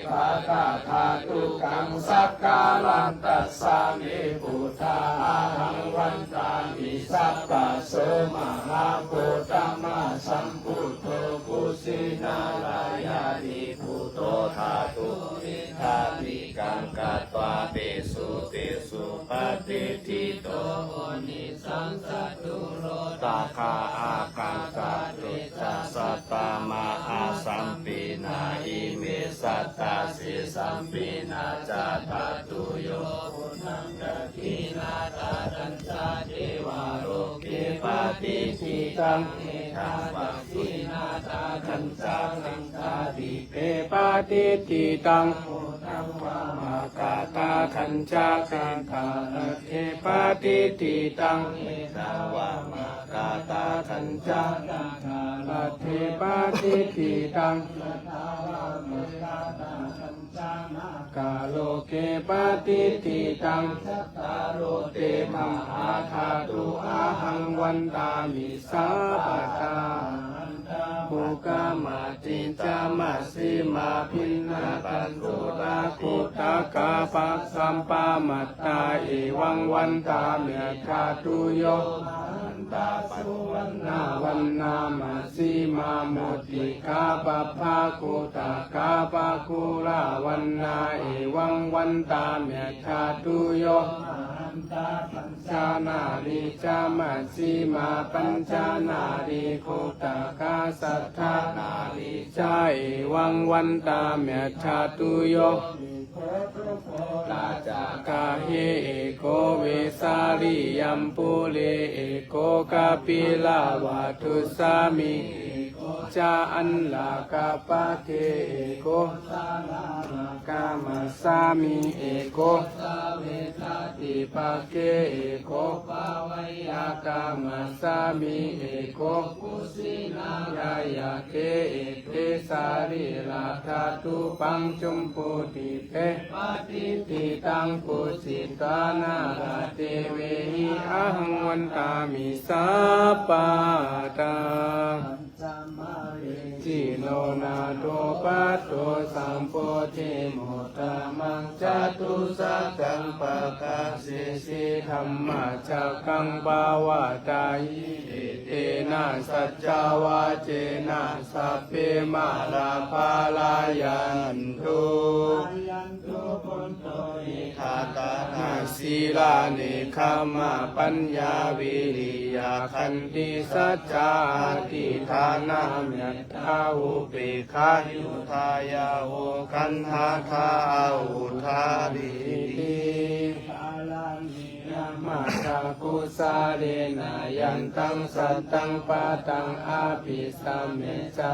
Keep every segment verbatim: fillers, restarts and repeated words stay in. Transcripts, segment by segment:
Pattadhātukaṃ sakkāraṃ, tassā me buddhā ahaṃ vandāmi. Sabbaso mahābhūtamā sambuddho, kusinārāyāni buddho dhātu, iddhābhikaṃ katvā, tesu tesu patiṭṭhito, onissaṃ satthu rogā, aggā ca dvejā sattā, mahāsamhinā ime sattā. Sesamhinā ca dhātuyo, phuṭṭhaṃ dakkhiṇā, tadaññā devaloke patiṭṭhitaṃ, mettā dakkhiṇā, tadaññā saṅghādīpe patiṭṭhitaṃ, phuṭṭhaṃ vāmakātaṃ, tadaññā saṅgharaṭṭhe patiṭṭhitaṃ, mettā vāmakātaṃ, tadaññā saṅgharaṭṭhe patiṭṭhitaṃ, nāgaloke patiṭṭhitaṃ. Cattāro te mahādhātu, ahaṃ vandāmi sabbadā. Mahantā puggaṃ, mā- -ccī ca majjhimā, bhikkhū ca therā guṭṭakā, sappamattā evaṃ vandāmi dhātuyo. Mahantā suvaṇṇavandā, majjhimā muttikā, pabbā guṭṭakā, pākāravandā, evaṃ vandāmi dhātuyo. Mahantā pañcanālī ca, majjhimā pañcanālī, guṭṭakā saṭṭhanālī ca, evaṃ vandāmi dhātuyo. Rājagahī eko, vesāliyā pure eko, kapilavatthusmiṃ eko ca, aṇḍakapathe eko, janakamassamiṃ eko, savettha- -dīpake eko, pavayyākamajjhamiṃ eko, kusinārāyake eke, sarīradhātu pañcubhūtipe patiṭṭhitaṃ, pūjitā nāradevehi, ahaṃ vandāmi sabbadā. Saṃvarena jino nātho, patto sambodhimuttamaṃ, catusaccān pakāsesi, dhammacakkaṃ pavattayi. Etena saccavajjena, sabbe mārā palayantu. Ṭhānā sīlā nekkhamma, paññā viriya khanti, saccā adhiṭṭhānā, mettā upekkhā, hituṭṭhāya okkhaddhatha, ahuṭṭhāti. Maññā kusalena, yantaṃ santaṃ padaṃ abhisamecca,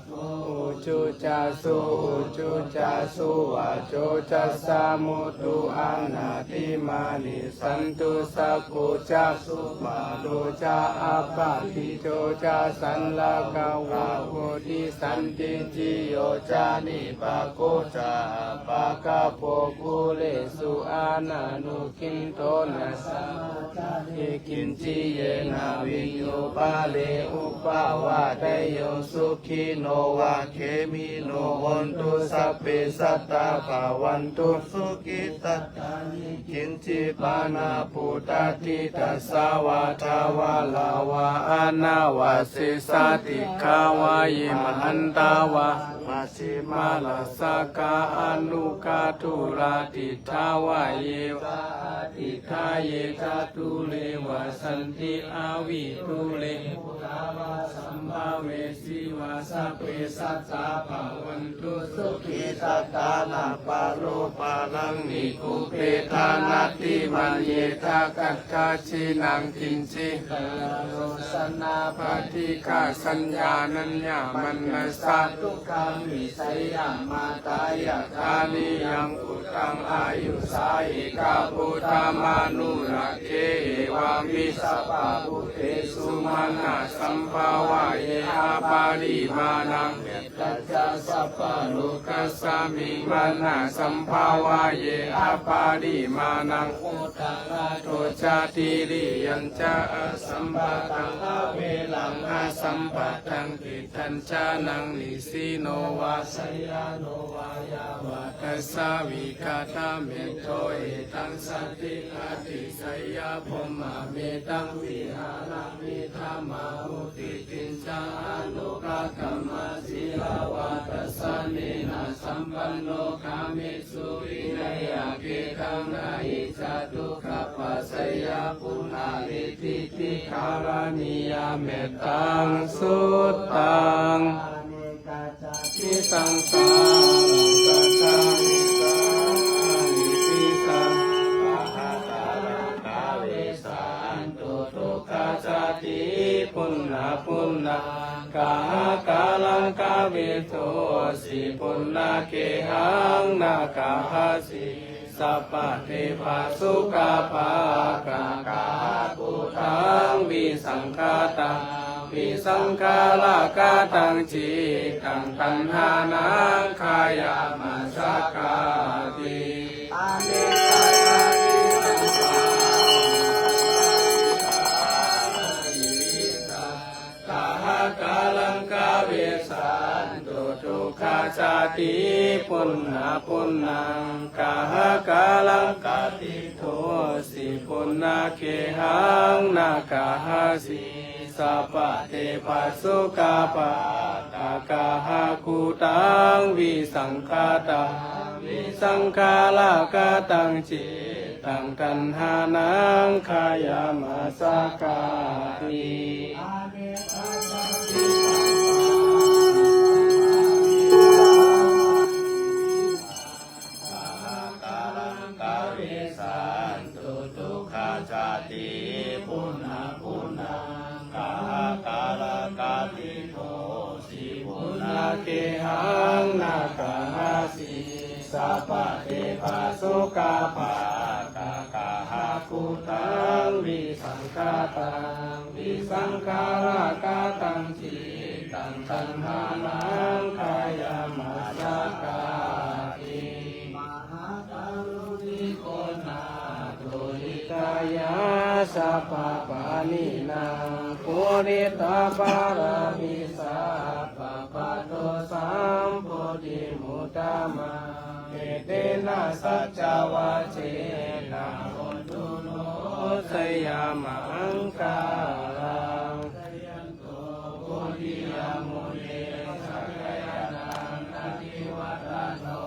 ujū ca suhujū ca, suvaco cassa mudu anatimānī, santussako ca subharo ca, appakicco ca sallakavutthi, santindriyo ca nipako ca, appagabbho kulesu ananugiddho. Na samācare kiñci, yena viññū pare upavadeyyuṃ. Sukhino vā khemino hontu, sabbe sattā bhavantu sukhitattā. Ye kiñci pāṇabhūtatthi, tasā vā thāvarā vā anavasesā, dīghā vā ye mahantā vā, majjhimā rassakā aṇukathūlā, diṭṭhā vā ye ca adiṭṭhā, ye ca dūre vasanti avidūre, ghutā vā sambhavesī vā, sabbe sattā bhavantu sukhitattā. Na paro paraṃ nikubbetha, nātimaññetha katthaci naṃ kiñci. Karaṇo sanā paṭighasaññā, naññamaññassa dukkham iccheyya. Mātā yathā niyaṃ puttaṃ, āyusā ekaputtamanurakkhe, evampi sabbabhūtesu, mānasambhāvaye aparimāṇaṃ. Mettañca sabbalokasmiṃ, mānasambhāvaye aparimāṇaṃ. Uddhaṃ adho ca tiriyañca, asambādhaṃ averaṃ asapattaṃ. Tiṭṭhañcaraṃ nisinno vā, sayāno vā yāva Yassa vigatamiddho, etaṃ satiṃ adhiṭṭheyya, brahmametaṃ vihāraṃ idhamāhu. Diṭṭhiñca anupagamma sīlavā dassanena sampanno, kāmesu vineyya gedhaṃ, na hi jātu gabbhaseyyaṃ punaretīti. Karaṇīyamettaṃ suttaṃ. Anekajātissaṃ sahassaṃ, sahassaṃ, anītisaṃ, sahassaṃ, kavesantu dukkhajāti. Punapunnā gahakaraṃ kavedosi, punnagehaṃ na gahasi. Sabbā te phāsukapākā, gahaguttaṃ visaṅkhataṃ, visaṅkhāragataṃ cittaṃ, taṇhānaṃ khayamajjhagāti. Anekajātissaṃ sahassaṃ, sahassaṃ, anītisaṃ, gahakaraṃ kavesantu dukkhajāti. Punapunnā gahakaraṃ kavedosi, punnagehaṃ na gahasi. Sabbā te phāsukapākā, gahaguttaṃ visaṅkhataṃ, visaṅkhāragataṃ cittaṃ, taṇhānaṃ khayamajjhagāti. Anekajātissaṃ sahassaṃ, anītisaṃ, gahakaraṃ kavesantu dukkhajāti. Punapunnā gahakaraṃ kavedosi, punnagehaṃ na gahasi. Sabbā te phāsukapākā, gahaguttaṃ visaṅkhataṃ, visaṅkhāragataṃ cittaṃ, taṇhānaṃ khayamajjhagāti. Mahākāruṇiko nātho, hitāya sabbapāṇinaṃ, pūretvā pāramī sabbā, patto sambodhimuttamaṃ. Etena saccavajjena, hotu no jayamaṅgalaṃ. Bodhiyā mūle, sakyānaṃ nandivaḍḍhano,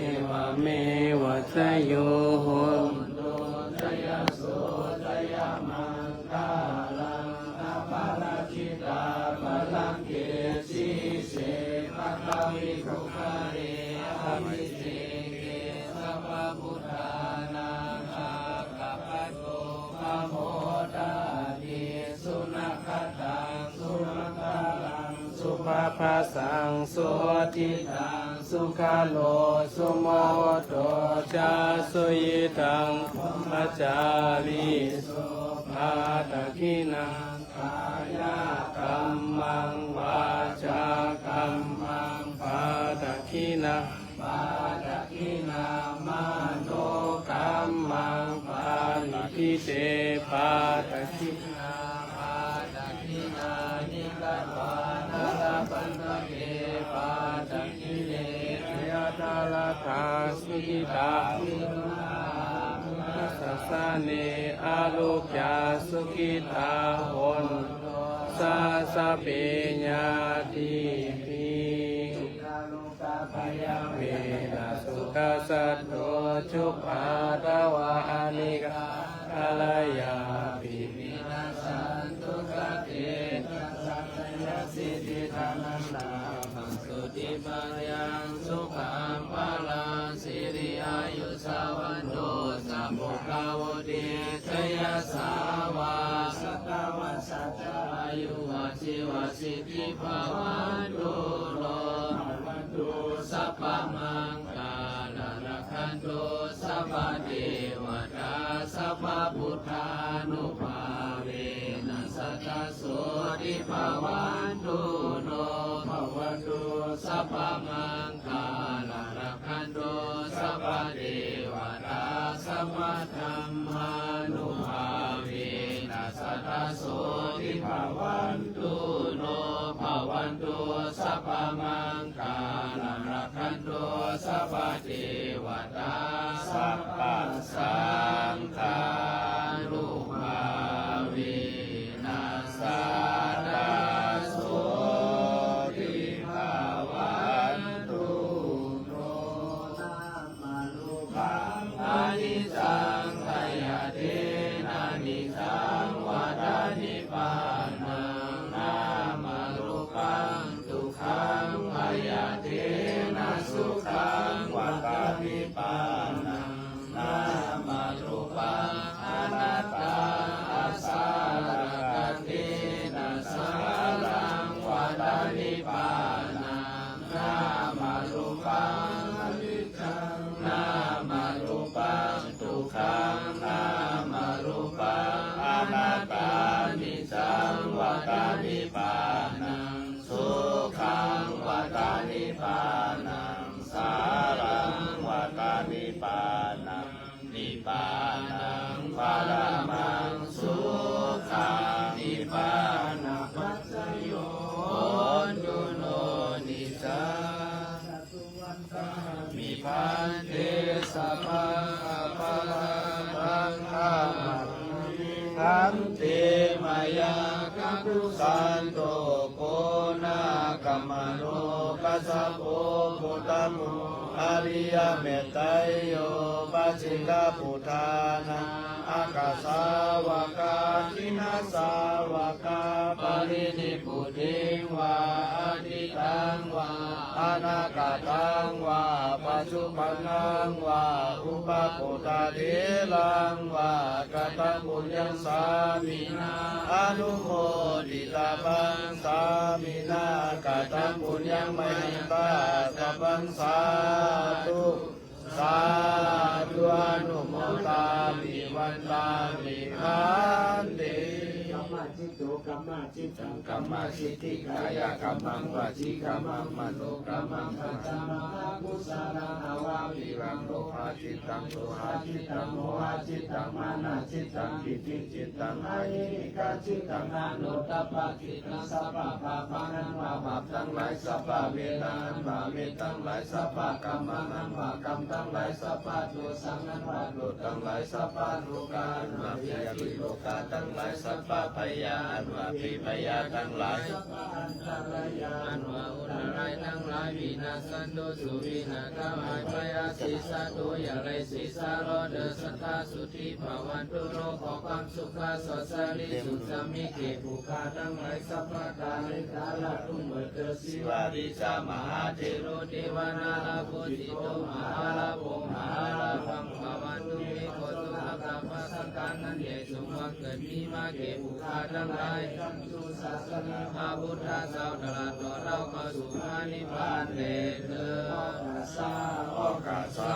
evameva jayo hotu, jayassu jayamaṅgalaṃ. Aparājitapallaṅke, sīse paṭhavipokkhare, abhiseke sabbabuddhānaṃ, aggappatto pamodati. Sunakkhattaṃ sumaṅgalaṃ, supabhātaṃ suhuṭṭhitaṃ, sukhaṇo sumuhutto ca, suyiṭṭhaṃ brahmacārisu. Padakkhiṇaṃ kāyakammaṃ, vācākammaṃ padakkhiṇaṃ, padakkhiṇaṃ manokammaṃ, paṇidhī te padakkhiṇā, padakkhiṇāni katvāna, labhantatthe padakkhiṇe. Jayassu jayamaṅgale, jayassu jayamaṅgale. Sāsane ārogyā sukhitā hontu, saha sabbehi ñātibhi. Dukkharogabhayā verā, sokā sattu cupaddavā, anekā antarāyāpi vinassantu ca tejasā. Jayasiddhi dhanaṃ lābhaṃ, sotthi bhāgyaṃ sukhaṃ balaṃ, siri āyu ca vaṇṇo ca, bhogaṃ vuḍḍhī ca yasavā, satavassā ca āyū ca, jīvasiddhī bhavantu no. Bhavatu sabbamaṅgalaṃ, rakkhantu sabbadevatā, sabbabuddhānubhāvena, sadā sotthī bhavantu no. Bhavatu sabbamaṅgalaṃ, rakkhantu sabbadevatā, sabbadhammānubhāvena, sadā sotthī bhavantu no. Bhavatu sabbamaṅgalaṃ, rakkhantu sabba Sabbasaṅkhārūpā vinassatā, sotthī bhavantu no. Nāmarūpaṃ aniccaṃ, bhayatena niccaṃ vata nibbānaṃ. Nāmarūpaṃ dukkhaṃ, bhayatena sukhaṃ vata nibbānaṃ. Nāmarūpaṃ anattā, asārakattena saraṃ vata nibbānaṃ. Nāmarūpaṃ aniccaṃ, nāmarūpaṃ dukkhaṃ, nāmarūpaṃ anattā, aniccaṃ vata nibbānaṃ, sukhaṃ vata nibbānaṃ, saraṃ vata nibbānaṃ. Nibbānaṃ paramaṃ sukhaṃ. Nibbānapaccayo hotu no niccaṃ. Āmi bhante sabbaṃ aparādhaṃ khamatha me. Bhante, mayā kakusandho konāgamano kassapo gotamo ariyametteyyo paccegabuddhānaṃ aggasāvakā jinasāvakā, parinibbutiṃ vā atītaṃ vā anāgataṃ vā paccuppannāṃ vā upākuttattheraṃ vā, kataṃ puññaṃ sāminā anumoditabbaṃ, sāminā kataṃ puññaṃ mayhaṃ dātabbaṃ. Sādhu, sādhu, anumodāmi, vandāmi bhante. Kammacitti, kammacitti, kāyakammaṃ vacīkammaṃ manokammaṃ, yajjhagāmā akusalaṃ avapiraṃ, lobhacittaṃ, doshacittaṃ, mohacit- taṃ, mānacittaṃ, ditthicittaṃ, ahimikacittaṃ, anutabbacittaṃ, sabbapāpaṃ อันว่าบาปทั้งหลาย sabbaverā อันว่าเวรทั้งหลาย sabbakammānaṃ อันว่ากรรมทั้งหลาย sabbadosaṃ อันว่าโทษทั้งหลาย sabbarogā อันว่าพยาธิโรคาทั้งหลาย sabbabhayā อันว่าภัยพยาธิทั้งหลาย sabbaantarāyā อันว่าอุทรายทั้งหลาย vinassantu สูญหายไป asesā ตัวอย่าได้เศษซาก โล เธอ sadā สุข bhavantu โล ขอความสุขกาสดใสสุขจะมีแก่ผู้ข้าทั้งหลาย sabbakāle กาลทุกเมื่อเธอ sīvalī ca mahāthero devā nāḷāgopālito mahālāgo mahālābhaṃ bhavantu me ขอสุขลาภ สวัสดิการ อันใหญ่จงบังเกิดมีมาแก่ผู้ข้าทั้งหลาย พระพุทธเจ้าตรัสต่อเราเข้าสู่พระนิพพานแลเถิด Okāsa, okāsa,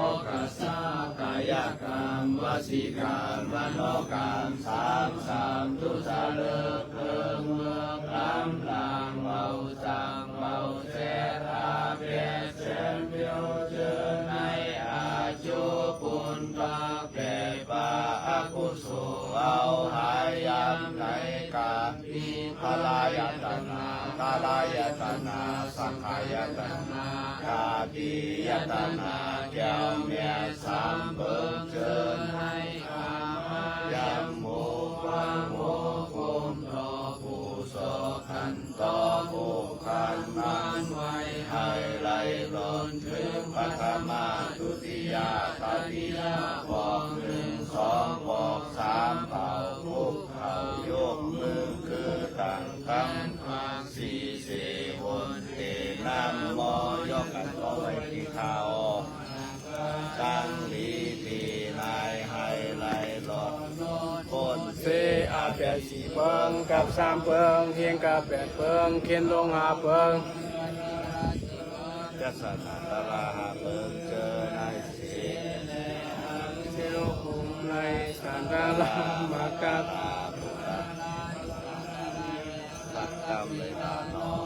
okāsa, kāyakam, vacikam, manokamam, สาม สาม ทุกข์จะเลิกเถิงเมิก กำลังเบา จักเบาแจ๊ด อาเปด แสนเปียวเจิญ ในอายุ ปุญญา แก่ ปะ อกุศล เอาหาย ยามไหน กา มี พลายตนะ กาลายตนะ สังขายตนะ กาปียตนะ แก้วแม่สามเปิงเจิญ ให้ กามายโม วาโม กลมต่อผู้สอก ขันต่อผู้ขัน มันไหว ให้ไหลล้น ถึง ปฐมะ ทุติยะ ตติยะ บอกหนึ่ง สอง บอกสาม เป่าคุกเข่า ยกมือ คือตั้งกำ สี่ เส วน เต นะโม ยกขันต่อไว้ที่เข่า ตั้งดีที่นาย ให้ไหลล้น พ้นเส อาแปด สี่เปิง กับสามเปิง เฮงกับแปดเปิง เข็นลงห้าเปิง จัสสะตะลาห้าเปิง เจิญนายเส เซโลกุมในสันตะลามะกะ สักกรรมเลยนะเนาะ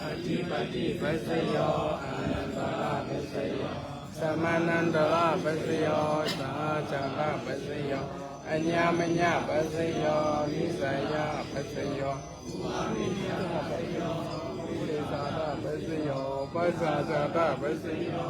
Adhipati Vijayo, Ananda Brahmānantarapaccayo, sahajātapaccayo, aññamaññapaccayo, nissayapaccayo, purejātapaccayo, pacchājātapaccayo,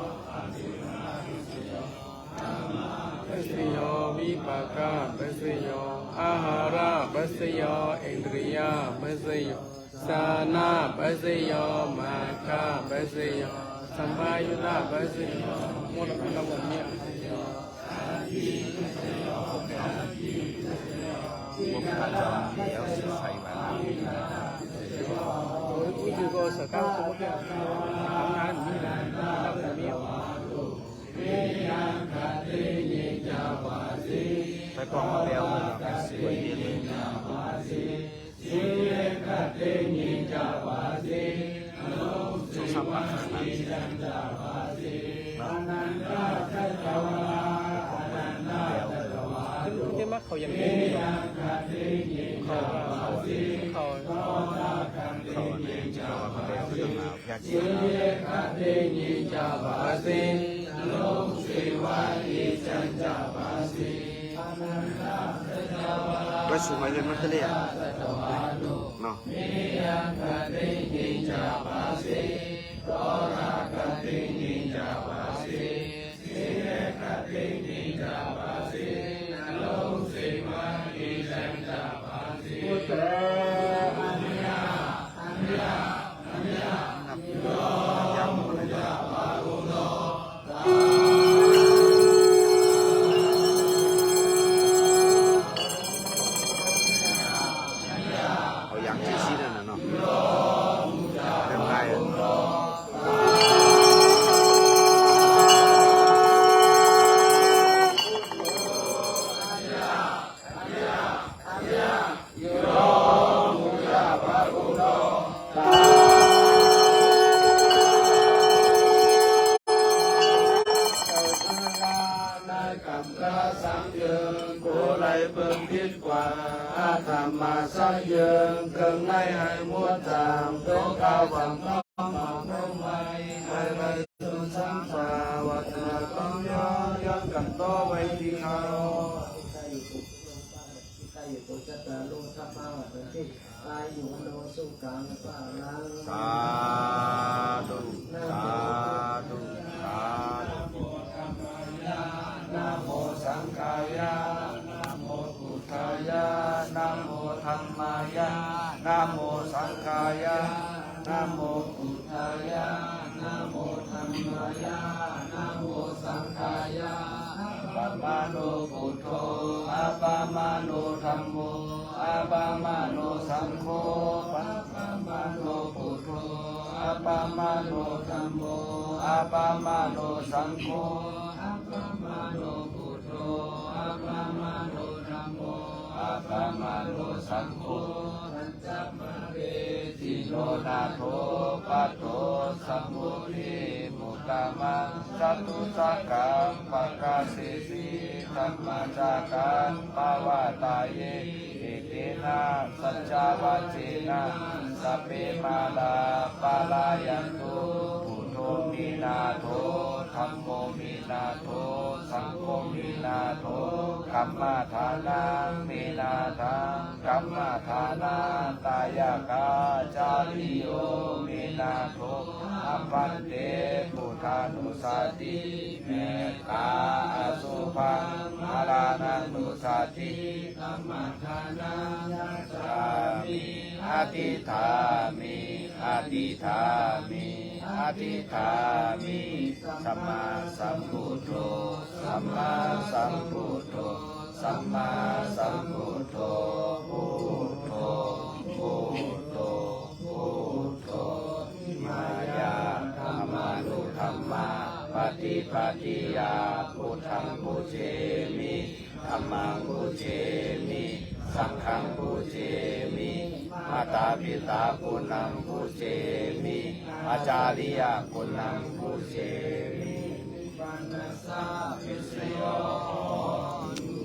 paccayo, vipākapaccayo, āhārapaccayo, indriyapaccayo, jhānapaccayo, maggapaccayo, sampayuttapaccayo, mokkhappaccayo. ใช้กล้องมาแปลว่ามันสวยดีเลย โทรศัพท์ปะ เนาะ ที่มาเขายังไม่มีหรอก เขา เขา เขา เขาเนี่ย เขาว่าเขาไปเขาจะมาแพ็ค ก็สูงไว้เลยมันก็เลยอะ เนาะ เอาอย่างที่ซีนั่นน่ะเนาะ เรื่องง่ายอะ Khamkha saṃyuṃ, ໂກໄລເບິ່ງຜິດກວ່າ ອະທຳມະສະຍຸງ ເຄື່ອງໃນໃຫ້ໝົດຈາກ ໂຕກາວັງ ມາຄົງໄວ້ ໃຫ້ໄປສູ່ສັງສາວັດ ເມື່ອຕ້ອງຍ້ອນ ຍ້ອນກັນຕໍ່ໄວ້ທີ່ເກົ່າ. Hitāyo bojjhattaro dhammā vaḍḍhanti, āyu vaṇṇo sukhaṃ balaṃ. Sādhu, sādhu, sādhu. Namo dhammāya, namo saṅghāya, namo buddhāya, namo dhammāya, namo saṅghāya, namo buddhāya, namo dhammāya, namo saṅghāya. Appamāṇo buddho, appamāṇo dhammo, appamāṇo saṅgho, appamāṇo buddho, appamāṇo dhammo, appamāṇo saṅgho, appamāṇo buddho, appamāṇo dhammo, appamāṇo saṅgho. Pañcamā re jino nātho, paṭho sambodhimuttamaṃ, catusaccaṃ paṭṭhāsīsi, dhammacakkaṃ pavattaye. Etena saccavajjena, sabbe mārā palayantु. Buddho me nātho, dhammo me nātho, saṅgho me nātho, kammadānaṃ me nāthaṃ, kammadānadāyakācariyo me nātho. Bhante buddhānussati, mettā asubhaṃ marananussati, kammadānaṃ yācāmi, adhiṭṭhāmi, adhiṭṭhāmi, adhiṭṭhāmi. Sammāsambuddho, sammāsambuddho, sammāsambuddho. Buddho, buddho, buddho. Maya dhammānudhammappaṭipattiyā buddhaṃ pūjemi, dhammaṃ pūjemi, saṅghaṃ pūjemi, mātāpitāguṇaṃ pūjemi, ācariyaguṇaṃ pūjemi. Nibbānassa vijayo hotu.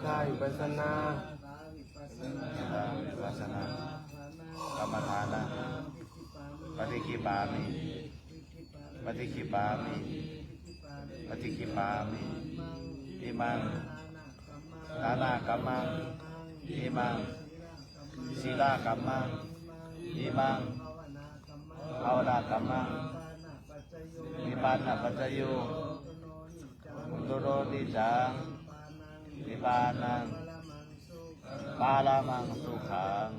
Vipassana. Vipassana. Kammaṭṭhānaṃ. Paṭikkhippāmi. Paṭikkhippāmi. Paṭikkhippāmi. Imaṃ. Dānakammaṃ. Imaṃ. Sīlakammaṃ. Imaṃ. Bhāvanākammaṃ. Nibbānapaccayo. Hotu no niccaṃ. Nibbānaṃ. Paramaṃ sukhaṃ.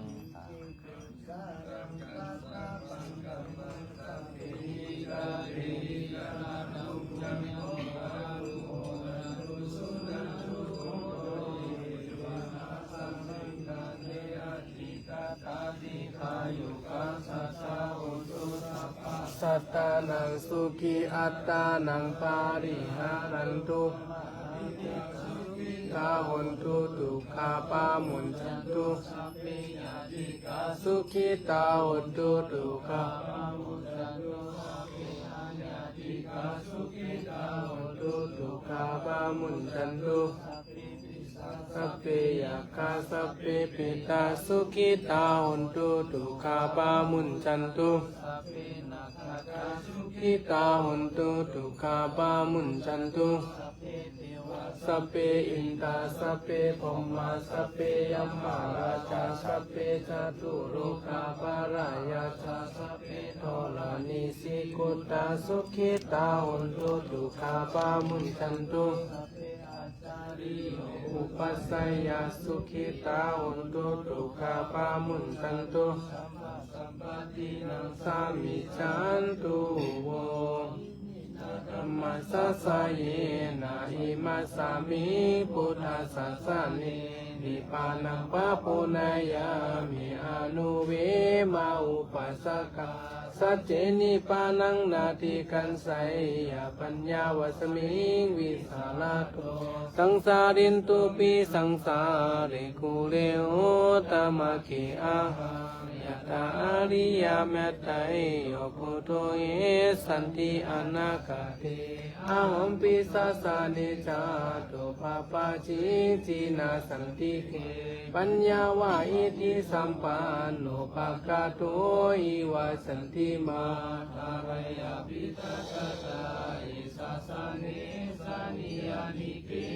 Sattānaṃ sukhī attānaṃ pariharantu. Sukhitā hontu dukkhā pamuñcantu. Sukhitā hontu dukkhā pamuñcantu. Sukhitā hontu dukkhā pamuñcantu. Sabbe yakkhā sabbe petā sukhitā hontu dukkhā pamuñcantu. Sukhitā hontu dukkhā pamuñcantu. Sabbe indā sabbe brahmā sabbe yamarājā sabbe catulokapālayā ca sabbe dharaṇīsāgaraṃ sukhitā hontu dukkhā pamuñcantu. Upajjhāyā sukhitā hontu dukkhā pamuñcantu. Sampattīnaṃ samijjhantu vo. Dhammasākacchāya imasmiṃ buddhasāsane nibbānaṃ pāpū nayāmi anūrekā upāsakā. Sacce nibbānaṃ nātikañceyya paññā vāsmiṃ visārado. Saṃsariṃ tumhe saṃsare kule uttamaṅge ahaṃ. Yada ariyā metteyyo buddho bhavissati anāgate. Ahampi sāsane jāto pāpaggahe cinaṃ santi. Paññā va ittisampanno paccattaṃ vavatthe candimā. Tādasānaṃ puttadārassa sāsane sannipatitā.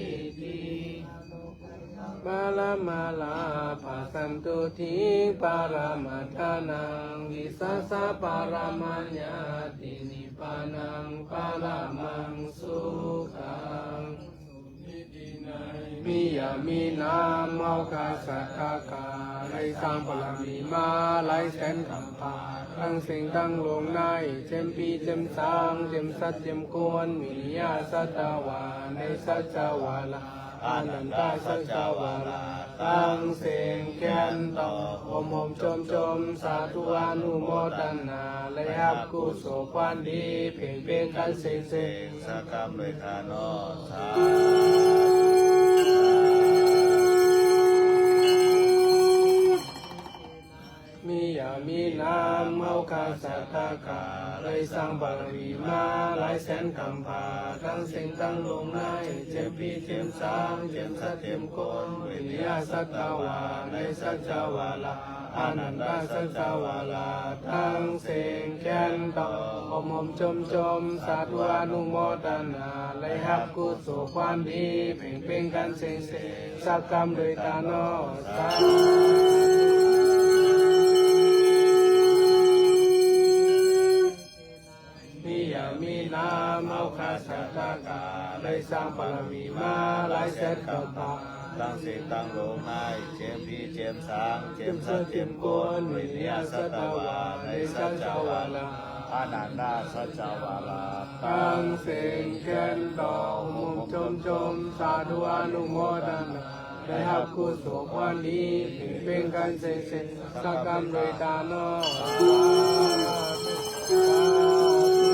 Paramā labhā santuṭṭhiṃ paramattha naṃ vijjā ca paramā ñāti nibbānaṃ paramaṃ sukhaṃ. Miyā mī nā mā uka sattaka, ได้สร้างบารมีมาหลายแสนกำพร้า ทั้งเซ็งทั้งโลง ในเจ็มปีเจ็มสาง เจ็มสัตว์เจ็มคน วิริยะสัตวา ในสัจจวาระ อานันทสัจจวาระ ทั้งเซ็งแขนต่อ โฮมโฮมโจมโจม สาธุอนุโมทนา ได้ฮับกุศลผลดี เพ่งเพ่งกันเซ็งเซ็ง สักกรรมด้วยข้าน้อ สาธุ Miyā mī nā mā uka sattaka, ได้สร้างบารมีมาหลายแสนกำพร้า ทั้งเซ็งทั้งโลง ในเจ็มปีเจ็มสาง เจ็มสัตว์เจ็มคน วิริยะสัตวา ในสัจจวาระ อานันทสัจจวาระ ทั้งเซ็งแขนต่อ โฮมโฮมโจมโจม สาธุอนุโมทนา ได้ฮับกุศลผลดี เพ่งเพ่งกันเซ็งเซ็ง สักกรรมด้วยข้าน้อ สาธุ Miyā mī nā mā uka sattaka, ได้สร้างบารมีมาหลายแสนกำพร้า ทั้งเซ็งทั้งโลง ในเจ็มปีเจ็มสาง เจ็มสัตว์เจ็มคน วิริยะสัตวา ในสัจจวาระ อานันทสัจจวาระ ทั้งเซ็งแขนต่อ โฮมโฮมโจมโจม สาธุอนุโมทนา ได้ฮับกุศลผลดี เพ่งเพ่งกันเซ็งเซ็ง สักกรรมด้วยข้าน้อ สาธุ สาธุ สาธุ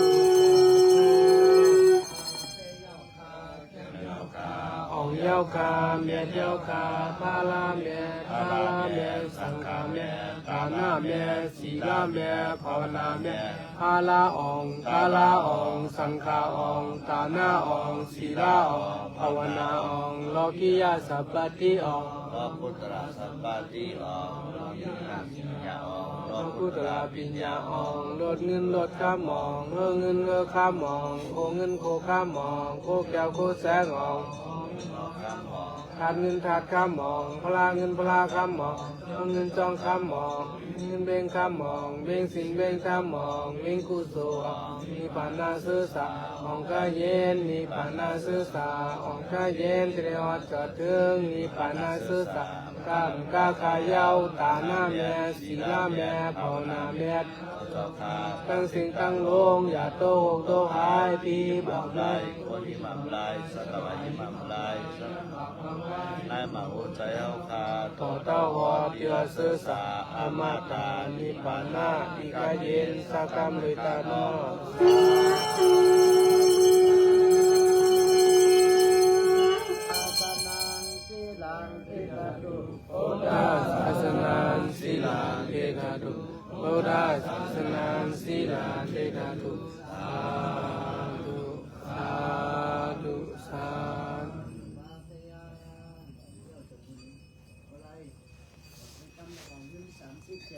อ่องยาว Kha me, เจ้าข้า พระ me, พระ me, สังฆ me, ตานะ me, ศีล me, ภาวนา me, พระ องค์ ตานะ องค์ สังฆ องค์ ตานะ องค์ ศีล องค์ ภาวนา องค์ โลกิยะสัพพัตติ องค์ โลกุตระสัพพัตติ องค์ โลกิยะสัพพัตติ องค์ โลกุตระปัญญา องค์ รถเงินรถคำ องค์ เฮือเงินเฮือคำ องค์ โคเงินโคคำ องค์ โคแก้วโคแสง องค์ ธาตุเงินธาตุคำ องค์ พระเงินพระคำ องค์ จองเงินจองคำ องค์ เงินเบ่งคำ องค์ เบ่งศีลเบ่งธรรม องค์ เบ่งกุศล องค์ นิพพานะ เสริฐศาสตร์ องค์ ข้าเย็น นิพพานะ เสริฐศาสตร์ องค์ ข้าเย็น จะได้ฮอดจอดถึง นิพพานะ เสริฐศาสตร์ ข้าพเจ้า ตานะ me, ศีล me, ภาวนา me, ทั้งสิ่งทั้งลง อย่าโตหกโตหาย ผีบอกได้ คนที่หมั่นไล่ สัตว์ทั้งหลายที่หมั่นไล่ นายหมาหัวใจเฮาข้า ต่อเต้าฮอด เตีย เสริฐศาสตร์ อมตะ นิพพานะ ที่ข้าเย็น สักกรรมเลยตาเนาะ Buddhasāsanaṃ sīlaṃ gedhatu. Buddhasāsanaṃ sīlaṃ gedhatu.